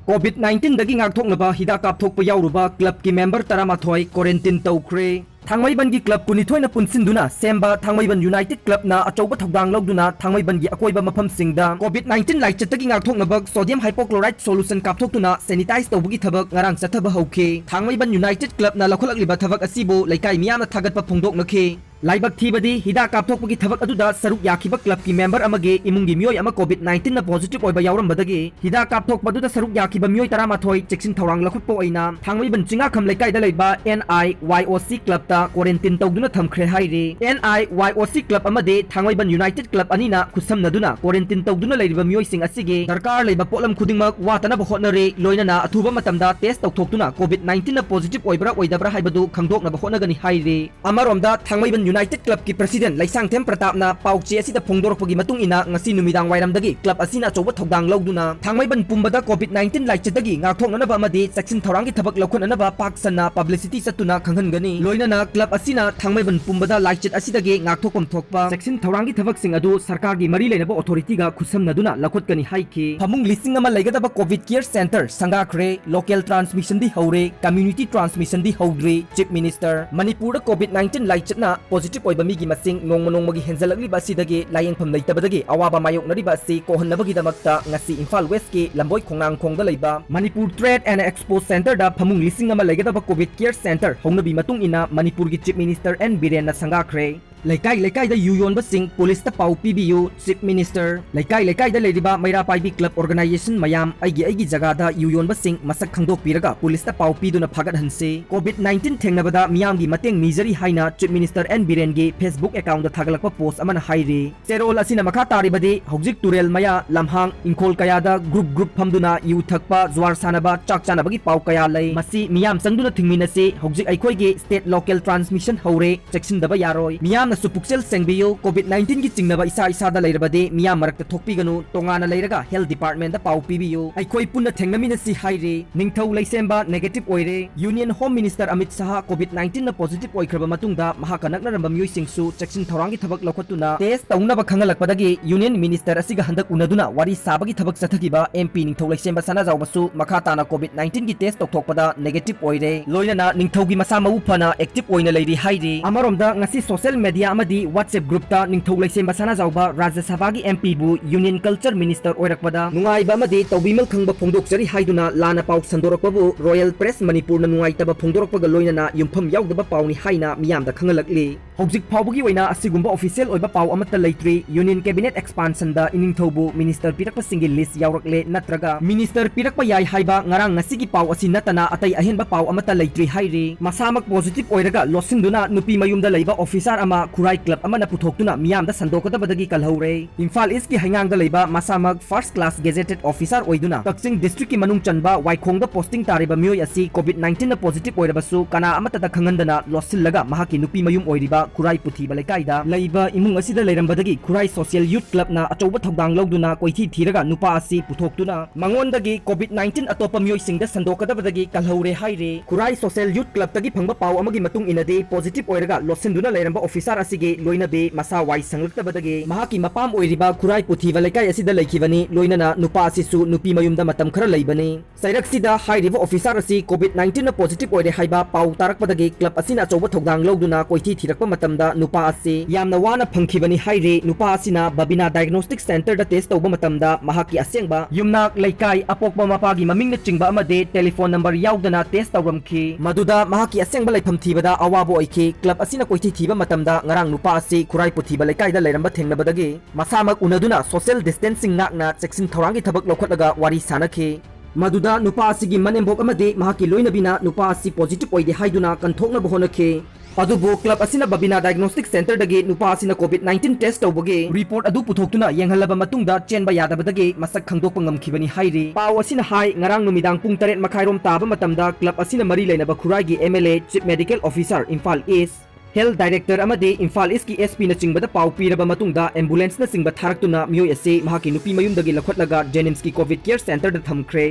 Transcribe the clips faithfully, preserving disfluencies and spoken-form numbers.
COVID nineteen ꯗꯒꯤ ꯉꯥꯛꯊꯣꯛꯅꯕ ꯍꯤꯗꯥꯛ ꯀꯥꯞꯊꯣꯛꯄ ꯌꯥꯎꯔꯨꯕ club ꯀꯤ member ꯇꯔꯥꯃꯥꯊꯣꯏ quarantine ꯇꯧꯈ꯭ꯔꯦ꯫ ꯊꯥꯡꯃꯩꯕꯟꯒꯤ club ꯀꯨꯟꯅꯤꯊꯣꯏꯅ ꯄꯨꯟꯁꯤꯟꯗꯨꯅ ꯁꯦꯝꯕ ꯊꯥꯡꯃꯩꯕꯟ United Club ꯅ ꯑꯆꯧꯕ ꯊꯧꯗꯥꯡ ꯂꯧꯗꯨꯅ ꯊꯥꯡꯃꯩꯕꯟꯒꯤ ꯑꯀꯣꯏꯕ ꯃꯐꯝꯁꯤꯡꯗ COVID nineteen ꯂꯥꯏꯆꯠꯇꯒꯤ ꯉꯥꯛꯊꯣꯛꯅꯕ sodium hypochlorite solution ꯀꯥꯞꯊꯣꯛꯇꯨꯅ sanitize ꯇꯧꯕꯒꯤ ꯊꯕꯛ ꯉꯔꯥꯡ ꯆꯠꯊꯕ ꯍꯧꯈꯤ꯫ ꯊꯥꯡꯃꯩꯕꯟ United Club ꯅ ꯂꯧꯈꯠꯂꯛꯂꯤꯕ ꯊꯕꯛ ꯑꯁꯤꯕꯨ ꯂꯩꯀꯥꯏ ꯃꯤꯌꯥꯝꯅ ꯊꯥꯒꯠꯄ ꯐꯣꯡꯗꯣꯛꯅꯈꯤ꯫ ꯂꯥꯏꯕꯛ ꯊꯤꯕꯗꯤ, ꯍꯤꯗꯥꯛ ꯀꯥꯞꯊꯣꯛꯄꯒꯤ ꯊꯕꯛ ꯑꯗꯨꯗ ꯁꯔꯨꯛ ꯌꯥꯈꯤꯕ club ꯀꯤ member ꯑꯃꯒꯤ ꯏꯃꯨꯡꯒꯤ ꯃꯤꯑꯣꯏ ꯑꯃ COVID nineteen ꯅ positive ꯑꯣꯏꯕ ꯌꯥꯎꯔꯝꯕꯗꯒꯤ, ꯍꯤꯗꯥꯛ ꯀꯥꯞꯊꯣꯛꯄꯗꯨꯗ ꯁꯔꯨꯛ ꯌꯥꯈꯤꯕ ꯃꯤꯑꯣꯏ ꯇꯔꯥꯃꯥꯊꯣꯏ ꯆꯦꯛꯁꯤꯟ ꯊꯧꯔꯥꯡ ꯂꯧꯈꯠꯄ ꯑꯣꯏꯅ ꯊꯥꯡꯃꯩꯕꯟ ꯆꯤꯡꯉꯥꯈꯝ ꯂꯩꯀꯥꯏꯗ ꯂꯩꯕ N I Y O C club ꯇ quarantine ꯇꯧꯗꯨꯅ ꯊꯝꯈ꯭ꯔꯦ ꯍꯥꯏꯔꯤ꯫ N I Y O C club ꯑꯃꯗꯤ ꯊꯥꯡꯃꯩꯕꯟ United Club ꯑꯅꯤꯅ ꯈꯨꯠꯁꯝꯅꯗꯨꯅ quarantine ꯇꯧꯗꯨꯅ ꯂꯩꯔꯤꯕ ꯃꯤꯑꯣꯏꯁꯤꯡ ꯑꯁꯤꯒꯤ ꯗꯔꯀꯥꯔ ꯂꯩꯕ ꯄꯣꯠꯂꯝ ꯈꯨꯗꯤꯡꯃꯛ ꯋꯥꯠꯇꯅꯕ ꯍꯣꯠꯅꯔꯦ, ꯂꯣꯏꯅꯅ ꯑꯊꯨꯕ ꯃꯇꯝꯗ test ꯇꯧꯊꯣꯛꯇꯨꯅ COVID nineteen ꯅ positive ꯑꯣꯏꯕ꯭ꯔꯥ ꯑꯣꯏꯗꯕ꯭ꯔꯥ ꯍꯥꯏꯕꯗꯨ ꯈꯪꯗꯣꯛꯅꯕ ꯍꯣꯠꯅꯒꯅꯤ ꯍꯥꯏꯔꯤ꯫ ꯑꯃꯔꯣꯝꯗ, ꯊꯥꯡꯃꯩꯕꯟ United Club ꯀꯤ president ꯂꯩꯁꯥꯡꯊꯦꯝ ꯄ꯭ꯔꯇꯥꯞꯅ ꯄꯥꯎꯆꯦ ꯑꯁꯤꯗ ꯐꯣꯡꯗꯣꯔꯛꯄꯒꯤ ꯃꯇꯨꯡ ꯏꯟꯅ, ꯉꯁꯤ ꯅꯨꯃꯤꯗꯥꯡ ꯋꯥꯏꯔꯝꯗꯒꯤ club ꯑꯁꯤꯅ ꯑꯆꯧꯕ ꯊꯧꯗꯥꯡ ꯂꯧꯗꯨꯅ ꯊꯥꯡꯃꯩꯕꯟ ꯄꯨꯝꯕꯗ COVID nineteen ꯂꯥꯏꯆꯠꯇꯒꯤ ꯉꯥꯛꯊꯣꯛꯅꯅꯕ ꯑꯃꯗꯤ ꯆꯦꯛꯁꯤꯟ ꯊꯧꯔꯥꯡꯒꯤ ꯊꯕꯛ ꯂꯧꯈꯠꯅꯅꯕ ꯄꯥꯛ ꯁꯟꯅ publicity ꯆꯠꯇꯨꯅ ꯈꯪꯍꯟꯒꯅꯤ꯫ ꯂꯣꯏꯅꯅ club ꯑꯁꯤꯅ ꯊꯥꯡꯃꯩꯕꯟ ꯄꯨꯝꯕꯗ ꯂꯥꯏꯆꯠ ꯑꯁꯤꯗꯒꯤ ꯉꯥꯛꯊꯣꯛꯐꯝ ꯊꯣꯛꯄ ꯆꯦꯛꯁꯤꯟ ꯊꯧꯔꯥꯡꯒꯤ ꯊꯕꯛꯁꯤꯡ ꯑꯗꯨ ꯁꯔꯀꯥꯔꯒꯤ ꯃꯔꯤ ꯂꯩꯅꯕ authority ꯒ ꯈꯨꯠꯁꯝꯅꯗꯨꯅ ꯂꯧꯈꯠꯀꯅꯤ ꯍꯥꯏꯈꯤ꯫ ꯐꯃꯨꯡ ꯂꯤꯁꯤꯡ ꯑꯃ ꯂꯩꯒꯗꯕ COVID care center ꯁꯪꯒꯥꯈ꯭ꯔꯦ꯫ Local transmission ꯗꯤ ꯍꯧꯔꯦ, community transmission ꯗꯤ ꯍꯧꯗ꯭ꯔꯤ꯫ Chief Minister, ꯃꯅꯤꯄꯨꯔꯗ COVID nineteen ꯂꯥꯏꯆꯠꯅ positive ꯑꯣꯏꯕ ꯃꯤꯒꯤ ꯃꯁꯤꯡ ꯅꯣꯡꯃ ꯅꯣꯡꯃꯒꯤ ꯍꯦꯟꯖꯜꯂꯛꯂꯤꯕ ꯑꯁꯤꯗꯒꯤ ꯂꯥꯌꯦꯡꯐꯝ ꯂꯩꯇꯕꯗꯒꯤ ꯑꯋꯥꯕ ꯃꯥꯌꯣꯛꯅꯔꯤꯕ ꯑꯁꯤ ꯀꯣꯛꯍꯟꯅꯕꯒꯤꯗꯃꯛꯇ ꯉꯁꯤ ꯏꯝꯐꯥꯜ West ꯀꯤ ꯂꯝꯕꯣꯏ ꯈꯣꯡꯅꯥꯡꯈꯣꯡꯗ ꯂꯩꯕ Manipur Trade and Expo Center ꯗ ꯐꯃꯨꯡ ꯂꯤꯁꯤꯡ ꯑꯃ ꯂꯩꯒꯗꯕ COVID care center ꯍꯧꯅꯕꯤ ꯃꯇꯨꯡ ꯏꯟꯅ ꯃꯅꯤꯄꯨꯔꯒꯤ Chief Minister N ꯕꯤꯔꯦꯟꯅ ꯁꯪꯒꯥꯈ꯭ꯔꯦ꯫ ꯂꯩꯀꯥꯏ ꯂꯩꯀꯥꯏꯗ ꯌꯨ ꯌꯣꯟꯕꯁꯤꯡ ꯄꯨꯂꯤꯁꯇ ꯄꯥꯎ ꯄꯤꯕꯤꯌꯨ, Chief Minister꯫ ꯂꯩꯀꯥꯏ ꯂꯩꯀꯥꯏꯗ ꯂꯩꯔꯤꯕ ꯃꯩꯔꯥ ꯄꯥꯏꯕꯤ club organization ꯃꯌꯥꯝ, ꯑꯩꯒꯤ ꯑꯩꯒꯤ ꯖꯒꯥꯗ ꯌꯨ ꯌꯣꯟꯕꯁꯤꯡ ꯃꯁꯛ ꯈꯪꯗꯣꯛꯄꯤꯔꯒ ꯄꯨꯂꯤꯁꯇ ꯄꯥꯎ ꯄꯤꯗꯨꯅ ꯐꯥꯒꯠꯍꯟꯁꯤ꯫ COVID nineteen ꯊꯦꯡꯅꯕꯗ ꯃꯤꯌꯥꯝꯒꯤ ꯃꯇꯦꯡ ꯅꯤꯖꯔꯤ ꯍꯥꯏꯅ Chief Minister N ꯕꯤꯔꯦꯟꯒꯤ Facebook account ꯗ ꯊꯥꯒꯠꯂꯛꯄ post ꯑꯃꯅ ꯍꯥꯏꯔꯤ꯫ ꯆꯦꯔꯣꯜ ꯑꯁꯤꯅ ꯃꯈꯥ ꯇꯥꯔꯤꯕꯗꯤ, ꯍꯧꯖꯤꯛ ꯇꯨꯔꯦꯜ ꯃꯌꯥ, ꯂꯝꯍꯥꯡ, ꯏꯪꯈꯣꯜ ꯀꯌꯥꯗ group group ꯐꯝꯗꯨꯅ ꯌꯨ ꯊꯛꯄ, ꯖꯨꯋꯥꯔ ꯁꯥꯟꯅꯕ, ꯆꯥꯛ ꯆꯥꯅꯕꯒꯤ ꯄꯥꯎ ꯀꯌꯥ ꯂꯩ꯫ ꯃꯁꯤ ꯃꯤꯌꯥꯝ ꯆꯪꯗꯨꯅ ꯊꯤꯡꯃꯤꯟꯅꯁꯤ꯫ ꯍꯧꯖꯤꯛ ꯑꯩꯈꯣꯏꯒꯤ state local transmission ꯍꯧꯔꯦ, ꯆꯦꯛꯁꯤꯟꯗꯕ ꯌꯥꯔꯣꯏ꯫ ꯃꯤꯌꯥꯝ ꯁꯨ ꯄꯨꯛꯆꯦꯜ ꯁꯦꯡꯕꯤꯌꯨ꯫ COVID nineteen ꯒꯤ ꯆꯤꯡꯅꯕ ꯏꯁꯥ ꯏꯁꯥꯗ ꯂꯩꯔꯕꯗꯤ ꯃꯤꯌꯥꯝ ꯃꯔꯛꯇ ꯊꯣꯛꯄꯤꯒꯅꯨ, ꯇꯣꯉꯥꯟꯅ ꯂꯩꯔꯒ health department ꯗ ꯄꯥꯎ ꯄꯤꯕꯤꯌꯨ꯫ ꯑꯩꯈꯣꯏ ꯄꯨꯟꯅ ꯊꯦꯡꯅꯃꯤꯟꯅꯁꯤ ꯍꯥꯏꯔꯤ꯫ ꯅꯤꯡꯊꯧ ꯂꯩꯁꯦꯝꯕ negative ꯑꯣꯏꯔꯦ꯫ Union Home Minister Amit Shah COVID nineteen ꯅ positive ꯑꯣꯏꯈ꯭ꯔꯕ ꯃꯇꯨꯡꯗ ꯃꯍꯥꯛꯀ ꯅꯛꯅꯔꯝꯕ ꯃꯤꯑꯣꯏꯁꯤꯡꯁꯨ ꯆꯦꯛꯁꯤꯟ ꯊꯧꯔꯥꯡꯒꯤ ꯊꯕꯛ ꯂꯧꯈꯠꯇꯨꯅ test ꯇꯧꯅꯕ ꯈꯪꯍꯜꯂꯛꯄꯗꯒꯤ Union Minister ꯑꯁꯤꯒ ꯍꯟꯗꯛ ꯎꯅꯗꯨꯅ ꯋꯥꯔꯤ ꯁꯥꯕꯒꯤ ꯊꯕꯛ ꯆꯠꯊꯈꯤꯕ MP ꯅꯤꯡꯊꯧ ꯂꯩꯁꯦꯝꯕ ꯁꯅꯥꯖꯥꯎꯕꯁꯨ ꯃꯈꯥ ꯇꯥꯅ COVID nineteen ꯒꯤ test ꯇꯧꯊꯣꯛꯄꯗ negative ꯑꯣꯏꯔꯦ꯫ ꯂꯣꯏꯅꯅ ꯅꯤꯡꯊꯧꯒꯤ ꯃꯁꯥ ꯃꯎ ꯐꯅ active ꯑꯣꯏꯅ ꯂꯩꯔꯤ ꯍꯥꯏꯔꯤ꯫ ꯑꯃꯔꯣꯝꯗ ꯉꯁꯤ social media ꯑꯃꯗꯤ WhatsApp group ꯇ ꯅꯤꯡꯊꯧ ꯂꯩꯁꯦꯝꯕ ꯁꯅꯥꯖꯥꯎꯕ ꯔꯥꯖ꯭ꯌ ꯁꯚꯥꯒꯤ MP ꯕꯨ Union Culture Minister ꯑꯣꯏꯔꯛꯄꯗ ꯅꯨꯡꯉꯥꯏꯕ ꯑꯃꯗꯤ ꯇꯧꯕꯤꯃꯜ ꯈꯪꯕ ꯐꯣꯡꯗꯣꯛꯆꯔꯤ ꯍꯥꯏꯗꯨꯅ ꯂꯥꯟꯅ ꯄꯥꯎ ꯁꯟꯗꯣꯔꯛꯄꯕꯨ Royal Press ꯃꯅꯤꯄꯨꯔꯅ ꯅꯨꯡꯉꯥꯏꯇꯕ ꯐꯣꯡꯗꯣꯔꯛꯄꯒ ꯂꯣꯏꯅꯅ ꯌꯨꯝꯐꯝ ꯌꯥꯎꯗꯕ ꯄꯥꯎꯅꯤ ꯍꯥꯏꯅ ꯃꯤꯌꯥꯝꯗ ꯈꯪꯍꯜꯂꯛꯂꯤ꯫ ꯍꯧꯖꯤꯛ ꯐꯥꯎꯕꯒꯤ ꯑꯣꯏꯅ ꯑꯁꯤꯒꯨꯝꯕ official ꯑꯣꯏꯕ ꯄꯥꯎ ꯑꯃꯠꯇ ꯂꯩꯇ꯭ꯔꯤ꯫ Union Cabinet expansion ꯗ ꯏꯅꯤꯡꯊꯧꯕꯨ minister ꯄꯤꯔꯛꯄꯁꯤꯡꯒꯤ list ꯌꯥꯎꯔꯛꯂꯦ ꯅꯠꯇ꯭ꯔꯒ minister ꯄꯤꯔꯛꯄ ꯌꯥꯏ ꯍꯥꯏꯕ ꯉꯔꯥꯡ ꯉꯁꯤꯒꯤ ꯄꯥꯎ ꯑꯁꯤ ꯅꯠꯇꯅ ꯑꯇꯩ ꯑꯍꯦꯟꯕ ꯄꯥꯎ ꯑꯃꯠꯇ ꯂꯩꯇ꯭ꯔꯤ ꯍꯥꯏꯔꯤ꯫ ꯃꯁꯥꯃꯛ positive ꯑꯣꯏꯔꯒ ꯂꯣꯠꯁꯤꯟꯗꯨꯅ ꯅꯨꯄꯤ ꯃꯌꯨꯝꯗ ꯂꯩꯕ officer ꯑꯃ ꯈꯨꯔꯥꯏ club ꯑꯃꯅ ꯄꯨꯊꯣꯛꯇꯨꯅ ꯃꯤꯌꯥꯝꯗ ꯁꯟꯗꯣꯛꯀꯗꯕꯗꯒꯤ ꯀꯜꯍꯧꯔꯦ꯫ ꯏꯝꯐꯥꯜ East ꯀꯤ ꯍꯩꯉꯥꯡꯗ ꯂꯩꯕ ꯃꯁꯥꯃꯛ first class gazetted officer ꯑꯣꯏꯗꯨꯅ ꯀꯛꯆꯤꯡ district ꯀꯤ ꯃꯅꯨꯡ ꯆꯟꯕ ꯋꯥꯏꯈꯣꯡꯗ posting ꯇꯥꯔꯤꯕ ꯃꯤꯑꯣꯏ ꯑꯁꯤ COVID nineteen ꯅ positive ꯑꯣꯏꯔꯕꯁꯨ ꯀꯅꯥ ꯑꯃꯠꯇꯗ ꯈꯪꯍꯟꯗꯅ ꯂꯣꯠꯁꯤꯜꯂꯒ ꯃꯍꯥꯛꯀꯤ ꯅꯨꯄꯤ ꯃꯌꯨꯝ ꯑꯣꯏꯔꯤꯕ ꯈꯨꯔꯥꯏ ꯄꯨꯊꯤꯕ ꯂꯩꯀꯥꯏꯗ ꯂꯩꯕ ꯏꯃꯨꯡ ꯑꯁꯤꯗ ꯂꯩꯔꯝꯕꯗꯒꯤ ꯈꯨꯔꯥꯏ Social Youth Club ꯅ ꯑꯆꯧꯕ ꯊꯧꯗꯥꯡ ꯂꯧꯗꯨꯅ ꯀꯣꯏꯊꯤ ꯊꯤꯔꯒ ꯅꯨꯄꯥ ꯑꯁꯤ ꯄꯨꯊꯣꯛꯇꯨꯅ ꯃꯉꯣꯟꯗꯒꯤ COVID nineteen ꯑꯇꯣꯞꯄ ꯃꯤꯑꯣꯏꯁꯤꯡꯗ ꯁꯟꯗꯣꯛꯀꯗꯕꯗꯒꯤ ꯀꯜꯍꯧꯔꯦ ꯍꯥꯏꯔꯤ꯫ ꯈꯨꯔꯥꯏ Social Youth Club ꯇꯒꯤ ꯐꯪꯕ ꯄꯥꯎ ꯑꯃꯒꯤ ꯃꯇꯨꯡ ꯏꯟꯅꯗꯤ positive ꯑꯣꯏꯔꯒ ꯂꯣꯠꯁꯤꯟꯗꯨꯅ ꯂꯩꯔꯝꯕ officer ꯑꯁꯤꯒꯤ ꯂꯣꯏꯅꯕꯤ ꯃꯁꯥ ꯋꯥꯏ ꯁꯪꯂꯛꯇꯕꯗꯒꯤ ꯃꯍꯥꯛꯀꯤ ꯃꯄꯥꯝ ꯑꯣꯏꯔꯤꯕ ꯈꯨꯔꯥꯏ ꯄꯨꯊꯤꯕ ꯂꯩꯀꯥꯏ ꯑꯁꯤꯗ ꯂꯩꯈꯤꯕꯅꯤ꯫ ꯂꯣꯏꯅꯅ ꯅꯨꯄꯥ ꯑꯁꯤꯁꯨ ꯅꯨꯄꯤ ꯃꯌꯨꯝꯗ ꯃꯇꯝ ꯈꯔ ꯂꯩꯕꯅꯤ꯫ ꯆꯩꯔꯛꯁꯤꯗ ꯍꯥꯏꯔꯤꯕ officer ꯑꯁꯤ COVID nineteen ꯅ positive ꯑꯣꯏꯔꯦ ꯍꯥꯏꯕ ꯄꯥꯎ ꯇꯥꯔꯛꯄꯗꯒꯤ club ꯑꯁꯤꯅ ꯑꯆꯧꯕ ꯊꯧꯗꯥꯡ ꯂꯧꯗꯨꯅ ꯀꯣꯏꯊꯤ ꯊꯤꯔꯛꯄ ꯃꯇꯝꯗ ꯅꯨꯄꯥ ꯑꯁꯤ ꯌꯥꯝꯅ ꯋꯥꯅ ꯐꯪꯈꯤꯕꯅꯤ ꯍꯥꯏꯔꯤ꯫ ꯅꯨꯄꯥ ꯑꯁꯤꯅ Babina Diagnostic Center ꯗ test ꯇꯧꯕ ꯃꯇꯝꯗ ꯃꯍꯥꯛꯀꯤ ꯑꯁꯦꯡꯕ ꯌꯨꯝꯅꯥꯛ, ꯂꯩꯀꯥꯏ, ꯑꯄꯣꯛꯄ ꯃꯄꯥꯒꯤ ꯃꯃꯤꯡꯅꯆꯤꯡꯕ ꯑꯃꯗꯤ telephone number ꯌꯥꯎꯗꯅ test ꯇꯧꯔꯝꯈꯤ꯫ ꯃꯗꯨꯗ ꯃꯍꯥꯛꯀꯤ ꯑꯁꯦꯡꯕ ꯂꯩꯐꯝ ꯊꯤꯕꯗ ꯑꯋꯥꯕ ꯑꯣꯏꯈꯤ꯫ Club ꯑꯁꯤꯅ ꯀꯣꯏꯊꯤ ꯊꯤꯕ ꯃꯇꯝꯗ ꯉꯔꯥꯡ ꯅꯨꯄꯥ ꯑꯁꯤ ꯈꯨꯔꯥꯏ ꯄꯨꯊꯤꯕ ꯂꯩꯀꯥꯏꯗ ꯂꯩꯔꯝꯕ ꯊꯦꯡꯅꯕꯗꯒꯤ ꯃꯁꯥꯃꯛ ꯎꯅꯗꯨꯅ social distancing ꯉꯥꯛꯅ ꯆꯦꯛꯁꯤꯟ ꯊꯧꯔꯥꯡꯒꯤ ꯊꯕꯛ ꯂꯧꯈꯠꯂꯒ ꯋꯥꯔꯤ ꯁꯥꯅꯈꯤ꯫ ꯃꯗꯨꯗ ꯅꯨꯄꯥ ꯑꯁꯤꯒꯤ ꯃꯅꯦꯝꯕꯣꯛ ꯑꯃꯗꯤ ꯃꯍꯥꯛꯀꯤ ꯂꯣꯏꯅꯕꯤꯅ ꯅꯨꯄꯥ ꯑꯁꯤ positive ꯑꯣꯏꯗꯦ ꯍꯥꯏꯗꯨꯅ ꯀꯟꯊꯣꯛꯅꯕ ꯍꯣꯠꯅꯈꯤ꯫ ꯑꯗꯨꯕꯨ club ꯑꯁꯤꯅ Babina Diagnostic Center ꯗꯒꯤ ꯅꯨꯄꯥ ꯑꯁꯤꯅ COVID nineteen test ꯇꯧꯕꯒꯤ report ꯑꯗꯨ ꯄꯨꯊꯣꯛꯇꯨꯅ ꯌꯦꯡꯍꯜꯂꯕ ꯃꯇꯨꯡꯗ ꯆꯦꯟꯕ ꯌꯥꯗꯕꯗꯒꯤ ꯃꯁꯛ ꯈꯪꯗꯣꯛꯄ ꯉꯝꯈꯤꯕꯅꯤ ꯍꯥꯏꯔꯤ꯫ ꯄꯥꯎ ꯑꯁꯤꯅ ꯍꯥꯏ, ꯉꯔꯥꯡ ꯅꯨꯃꯤꯗꯥꯡ ꯄꯨꯡ ꯇꯔꯦꯠ ꯃꯈꯥꯏꯔꯣꯝ ꯇꯥꯕ ꯃꯇꯝꯗ club ꯑꯁꯤꯅ ꯃꯔꯤ ꯂꯩꯅꯕ ꯈꯨꯔꯥꯏꯒꯤ MLA, Chief Medical Officer, Imphal East, Health Director ꯑꯃꯗꯤ ꯏꯝꯐꯥꯜ ꯏꯁꯀꯤ S P ꯅꯆꯤꯡꯕꯗ ꯄꯥꯎ ꯄꯤꯔꯕ ꯃꯇꯨꯡꯗ ambulance ꯅꯆꯤꯡꯕ ꯊꯥꯔꯛꯇꯨꯅ ꯃꯤꯑꯣꯏ ꯑꯁꯤ ꯃꯍꯥꯛꯀꯤ ꯅꯨꯄꯤ ꯃꯌꯨꯝꯗꯒꯤ ꯂꯧꯈꯠꯂꯒ JNIMS ꯀꯤ COVID care centre ꯗ ꯊꯝꯈ꯭ꯔꯦ꯫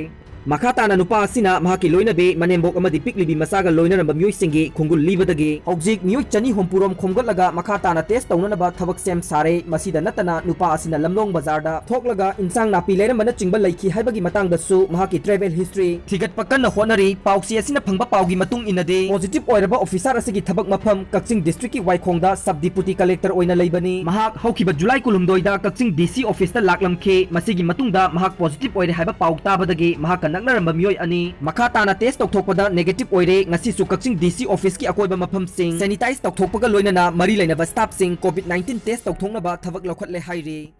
ꯃꯈꯥ ꯇꯥꯅ ꯅꯨꯄꯥ ꯑꯁꯤꯅ ꯃꯍꯥꯛꯀꯤ ꯂꯣꯏꯅꯕꯤ, ꯃꯅꯦꯝꯕꯣꯛ ꯑꯃꯗꯤ ꯄꯤꯛꯂꯤꯕꯤ ꯃꯆꯥꯒ ꯂꯣꯏꯅꯔꯝꯕ ꯃꯤꯑꯣꯏꯁꯤꯡꯒꯤ ꯈꯣꯡꯒꯨꯜ ꯂꯤꯕꯗꯒꯤ ꯍꯧꯖꯤꯛ ꯃꯤꯑꯣꯏ ꯆꯅꯤ ꯍꯨꯝꯐꯨ ꯔꯣꯝ ꯈꯣꯝꯒꯠꯂꯒ ꯃꯈꯥ ꯇꯥꯅ test ꯇꯧꯅꯅꯕ ꯊꯕꯛ ꯁꯦꯝ ꯁꯥꯔꯦ꯫ ꯃꯁꯤꯗ ꯅꯠꯇꯅ ꯅꯨꯄꯥ ꯑꯁꯤꯅ ꯂꯝꯂꯣꯡ ꯕꯖꯥꯔꯗ ꯊꯣꯛꯂꯒ ꯏꯟꯁꯥꯡ ꯅꯥꯄꯤ ꯂꯩꯔꯝꯕꯅꯆꯤꯡꯕ ꯂꯩꯈꯤ ꯍꯥꯏꯕꯒꯤ ꯃꯇꯥꯡꯗꯁꯨ ꯃꯍꯥꯛꯀꯤ travel history ꯊꯤꯒꯠꯄ ꯀꯟꯅ ꯍꯣꯠꯅꯔꯤ꯫ ꯄꯥꯎꯆꯦ ꯑꯁꯤꯅ ꯐꯪꯕ ꯄꯥꯎꯒꯤ ꯃꯇꯨꯡ ꯏꯟꯅꯗꯤ, positive ꯑꯣꯏꯔꯕ officer ꯑꯁꯤꯒꯤ ꯊꯕꯛ ꯃꯐꯝ ꯀꯛꯆꯤꯡ district ꯀꯤ ꯋꯥꯏꯈꯣꯡꯗ sub deputy collector ꯑꯣꯏꯅ ꯂꯩꯕꯅꯤ꯫ ꯃꯍꯥꯛ ꯍꯧꯈꯤꯕ July ꯀꯨꯟꯍꯨꯝꯗꯣꯏꯗ ꯀꯛꯆꯤꯡ D C office ꯇ ꯂꯥꯛꯂꯝꯈꯤ꯫ ꯃꯁꯤꯒꯤ ꯃꯇꯨꯡꯗ ꯃꯍꯥꯛ positive ꯑꯣꯏꯔꯦ ꯍꯥꯏꯕ ꯄꯥꯎ ꯇꯥꯕꯗꯒꯤ ꯃꯍꯥꯛꯀ ꯅꯛꯅꯔꯝꯕ ꯃꯤꯑꯣꯏ ꯑꯅꯤ ꯃꯈꯥ ꯇꯥꯅ test ꯇꯧꯊꯣꯛꯄꯗ negative ꯑꯣꯏꯔꯦ꯫ ꯉꯁꯤꯁꯨ ꯀꯛꯆꯤꯡ D C office ꯀꯤ ꯑꯀꯣꯏꯕ ꯃꯐꯝꯁꯤꯡ sanitize ꯇꯧꯊꯣꯛꯄꯒ ꯂꯣꯏꯅꯅ ꯃꯔꯤ ꯂꯩꯅꯕ staff ꯁꯤꯡ COVID nineteen test ꯇꯧꯊꯣꯛꯅꯕ ꯊꯕꯛ ꯂꯧꯈꯠꯂꯦ ꯍꯥꯏꯔꯤ꯫